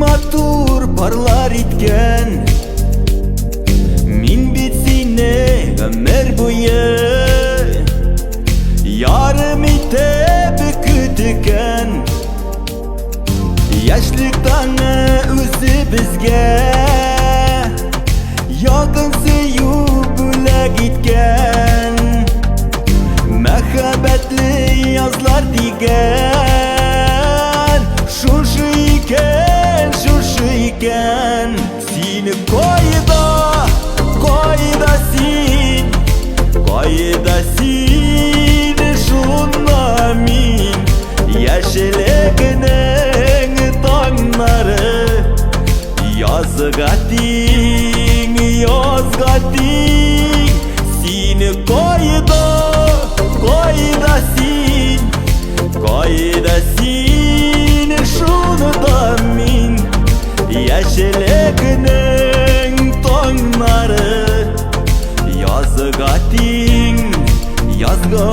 Матур парлар иткән. Мин бит сине гомер буе ярым итеп көткән. Яшьлек таңы үзе безгә якын сөю бүләк иткән. Мәхәббәтле язлар дигән шушы икән, шушы икән. Сине кайда, кайда син, кайда син, шунда мин. Яшьлегенең таңнары язга тиң, язга тиң. Сине кайда, кайда син, кайда син, шунда мин. Яшьлегенең таңнары язга тиң, язга